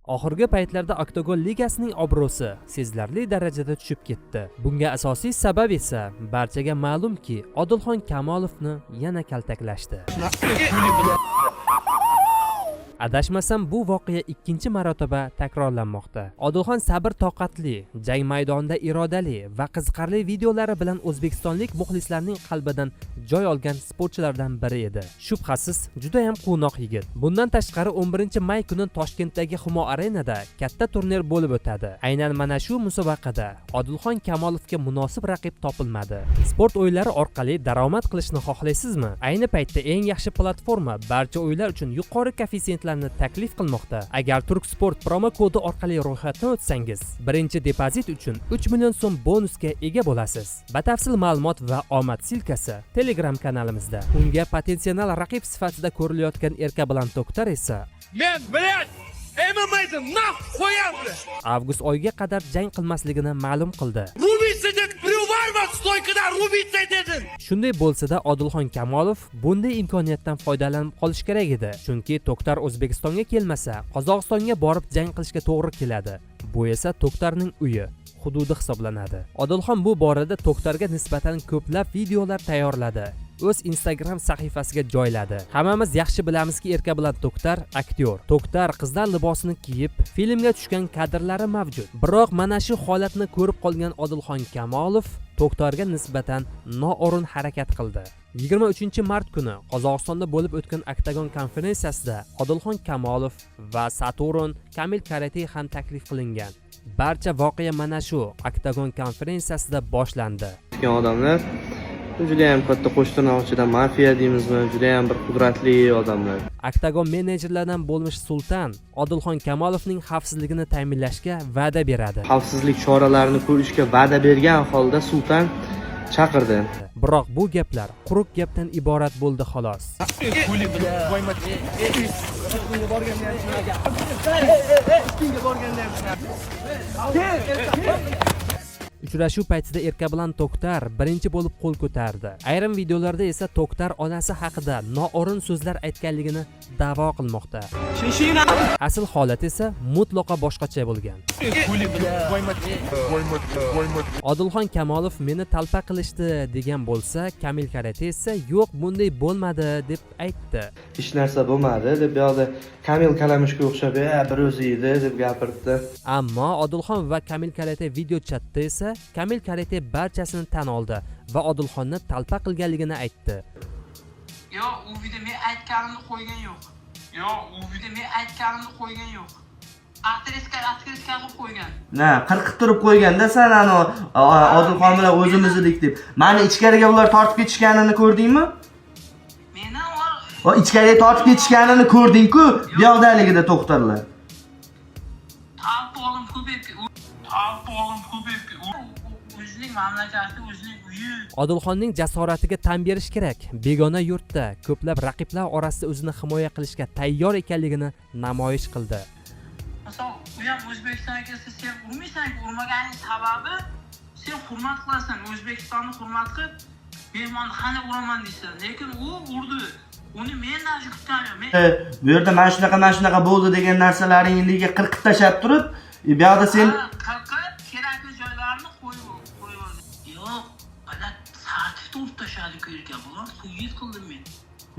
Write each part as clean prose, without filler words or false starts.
Oxirgi paytlarda Oktagon ligasining obro'si sezilarli darajada tushib ketdi. Bunga asosiy sabab esa barchaga ma'lumki, Odilxon Kamolovni yana kaltaklashdi. Adashmasam, bu voqea ikkinchi marotaba takrorlanmoqda. Odilxon sabr toqatli, jang maydonida irodali va qiziqarli videolari bilan o'zbekistonlik muxlislarning qalbidan joy olgan sportchilardan biri edi. Shubhasiz, juda ham quvnoq yigit. Bundan tashqari, 11 may kuni Toshkentdagi Humo Arenada katta turnir bo'lib o'tadi. Aynan mana shu musobaqada Odilxon Kamolovga munosib raqib topilmadi. Sport o'yinlari orqali daromad qilishni xohlaysizmi? Ayni paytda eng yaxshi platforma barcha o'yinlar uchun yuqori koeffitsiyentlarni taklif qilmoqda. Agar Turk Sport promo kodi orqali ro'yxatdan o'tsangiz, birinchi depozit uchun 3 million so'm bonusga ega bo'lasiz. Batafsil ma'lumot va omad ссылка si Telegram kanalimizda. Unga potensial raqib sifatida ko'rilayotgan Erkabilan To'ktar esa Men, блядь, MMA'ni нахуй qo'yam, блядь. avgust oyiga qadar jang qilmasligini ma'lum qildi. Рубиться deb приуварвать стойка da рубиться dedim. Shunday bo'lsa-da, Odilxon Kamolov bunday imkoniyatdan foydalanib qolish kerak edi, chunki To'ktar O'zbekistonga kelmasa, Qozog'istonga borib jang qilishga to'g'ri keladi. Bu esa To'ktarning uyi hududi hisoblanadi. Odilxon bu borada To'ktarga nisbatan ko'plab videolar tayyorladi, o'z Instagram sahifasiga joyladi. Hammamiz yaxshi bilamizki, Erkabilan To'ktar aktyor. To'ktar qizlar libosini kiyib filmga tushgan kadrlari mavjud. Biroq mana shu holatni ko'rib qolgan Odilxon Kamolov To'ktarga nisbatan noo'rin harakat qildi. 23 mart kuni Qozog'istonda bo'lib o'tgan Oktagon konferensiyasida Odilxon Kamolov va Saturn Kamil Karate ham taklif qilingan. Barcha voqea mana shu Oktagon konferensiyasida boshlandi. Tutgan odamlar judayam katta, qo'shtirnoq ichida mafiya deymizmi, judayam bir qudratli odamlar. Oktagon menejerlaridan bo'lmish Sultan Odilxon Kamolovning xavfsizligini ta'minlashga va'da beradi. Xavfsizlik choralarini ko'rishga va'da bergan holda Sultan chaqirdi. Biroq bu gaplar quruq gapdan iborat bo'ldi, xolos. Хули, блядь, твою мать. Borganda ham shunaqa. Ikkinga borganda ham shunaqa. Uchrashuv paytida Erkabilan To'ktar birinchi bo'lib qo'l ko'tardi. Ayrim videolarda esa To'ktar onasi haqida noo'rin so'zlar aytganligini da'vo qilmoqda. Asl holat esa mutlaqo boshqacha bo'lgan. Хули, блядь, твою мать. Твою мать, твою мать. Odilxon Kamolov "Meni talpa qilishdi" degan bo'lsa, Kamil Karate esa "Yo'q, bunday bo'lmadi" deb aytdi. Hech narsa bo'lmadi deb, bu yoqda Kamil kalamushga o'xshab, "E, bir o'zi edi" deb gapirdi. Ammo Odilxon va Kamil Karate video chatda esa Kamil Karate barchasini tan oldi va Odilxonni talpa qilganligini aytdi. Yo'q, u video men aytganimni qo'ygan yo'q. Yo'q, u video men aytganimni qo'ygan yo'q. Отрезка, отрезка qilib qo'ygan. Na, qirqib turib qo'yganda san ani Odilxon bilan o'zimizlik deb. Mani ichkariga ular tortib ketishganini ko'rdingmi? Meni ular O, ichkariga tortib ketishganini ko'rding-ku, bu yoqdaligida to'xtadilar. Topib ko'payib, topib ko'payib, o'zining mamlakati, o'zining uyi. Odilxonning jasoratiga tan berish kerak. Begona yurtda ko'plab raqiblar orasida o'zini himoya qilishga tayyor ekanligini namoyish qildi. Misol, u ham O'zbekistonga kelsa, sen urmaysan, urmaganing sababi sen hurmat qilasan, O'zbekistonni hurmat qilib, mehmonni qanday uraman deysan. Lekin u urdi. Uni men даже kutganim yo'q. Men Bu yerda mana shunaqa, mana shunaqa bo'ldi degan narsalaringni qirqib tashlab turib, bu yoqda sen Ha, qirqib kerakli joylarini qo'yib qo'yib oldi. Yo'q, блядь, Sartifni urib tashladi erkak. Bular хует qildim men.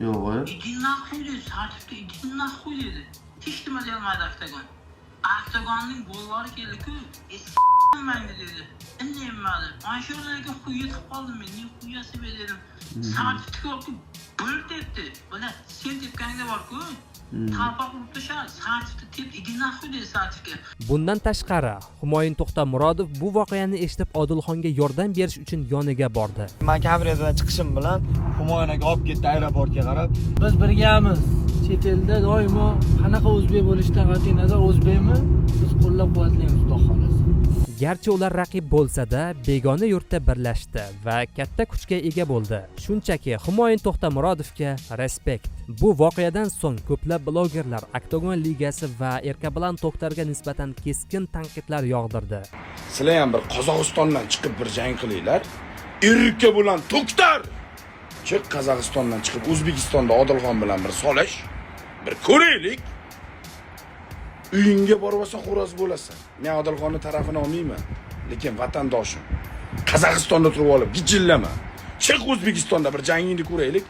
Yo'q. "Иди нахуй" dedi, Sartifga "Иди нахуй" dedi. Hech nima deyolmadi Oktagon. Oktagonning gollari keldi-ku. Manga dedi. Indamadi. Mana shu yerda lekin хует qilib qoldim men. Нихуя себе dedim. Sartifni ko'rib bir tepdi. Блядь, sen tepganda bor-ku. Talpa urib tashladi. Sartifni tepdi. "Иди нахуй" dedi Sartifga. Bundan tashqari, Humoyun To'xtamurodov bu voqeani eshitib, Odilxonga yordam berish uchun yoniga bordi. Man konferensiyadan chiqishim bilan Humoyun aka olib ketdi aeroportga qarab. Biz birgamiz. Chet elda doimo qanaqa o'zbek bo'lishidan qat'iy nazar, o'zbekmi, biz qo'llab quvvatlaymiz, xudo xohlasa. Garchi ular raqib bo'lsa-da, begona yurtda birlashdi va katta kuchga ega bo'ldi. Shunchaki Humoyun To'xtamurodovga respekt. Bu voqeadan so'ng ko'plab blogerlar Oktagon ligasi va Erkabilan To'xtarga nisbatan keskin tanqidlar yog'dirdi. Sizlar ham bir Qozog'istondan chiqib bir jang qilinglar. Erka bilan To'ktar. Chiq Qozog'istondan chiqib O'zbekistonda Odilxon bilan bir solish. Bir ko'raylik. Uyingga borib olsa, xo'roz bo'lasan. Men Odilxonni tarafini olmayman, lekin vatandoshim. Qozog'istonda turib olib gijillama. Chiq, O'zbekistonda bir jangingni ko'raylik.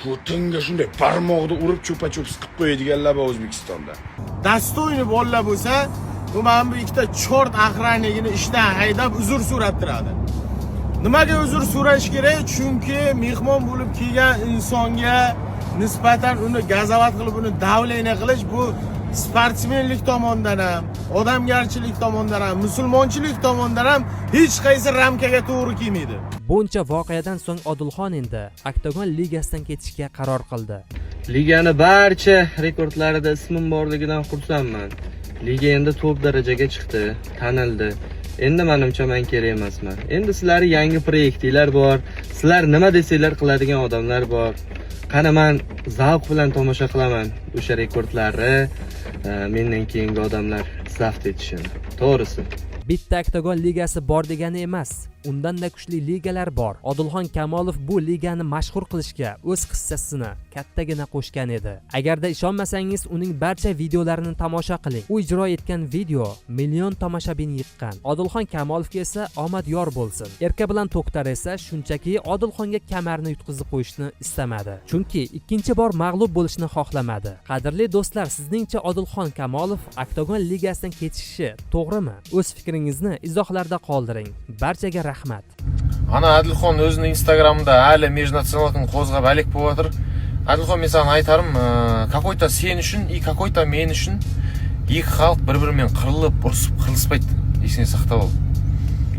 Ko'tingga shunday barmoqni urib, cho'pa cho'p siqib qo'yadiganlar bor O'zbekistonda. Достойный bolalar bo'lsa, bu mana bu ikkita чёрт охранник ini ishdan haydab, uzr so'rattiradi. Nimaga uzr so'rash kerak? Chunki mehmon bo'lib kelgan insonga nisbatan uni gazovat qilib, uni давление qilish, bu sportsmenlik tomondan ham, odamgarchilik tomondan ham, musulmonchilik tomondan ham hech qaysi ramkaga to'g'ri kelmaydi. Buncha voqeadan so'ng Odilxon endi Oktagon ligasidan ketishga qaror qildi. Ligani barcha rekordlarida ismim borligidan xursandman. Liga endi top darajaga chiqdi, tanildi. Endi manimcha men kerak emasman. Endi sizlarni yangi proyektinglar bor. Sizlar nima desanglar qiladigan odamlar bor. Qani, man zavq bilan tomosha qilaman o'sha rekordlarni mendan keyingi odamlar zabt etishini. To'g'risi. Bitta Oktagon ligasi bor degani emas, undanda kuchli ligalar bor. Odilxon Kamolov bu ligani mashhur qilishga o'z hissasini kattagina qo'shgan edi. Agarda ishonmasangiz, uning barcha videolarini tomosha qiling. U ijro etgan video million tomoshabin yiqqan. Odilxon Kamolovga esa omad yor bo'lsin. Erka bilan To'xtar esa shunchaki Odilxonga kamarni yutqizib qo'yishni istamadi, chunki ikkinchi bor mag'lub bo'lishni xohlamadi. Qadrli do'stlar, sizningcha Odilxon Kamolov Oktagon ligasidan ketishi to'g'rimi? O'z fikringizni izohlarda qoldiring. Barchaga rahmat. Ана Әділхан өзінің инстаграмында әлі межнационалканы қозғап әлек болып жатыр. Әділхан, мен саған айтарым, какой-то сен үшін и какой-то мен үшін екі халық бір бірімен қырылып, ұрысып, қырылыспайды, есіңе сақтап ал.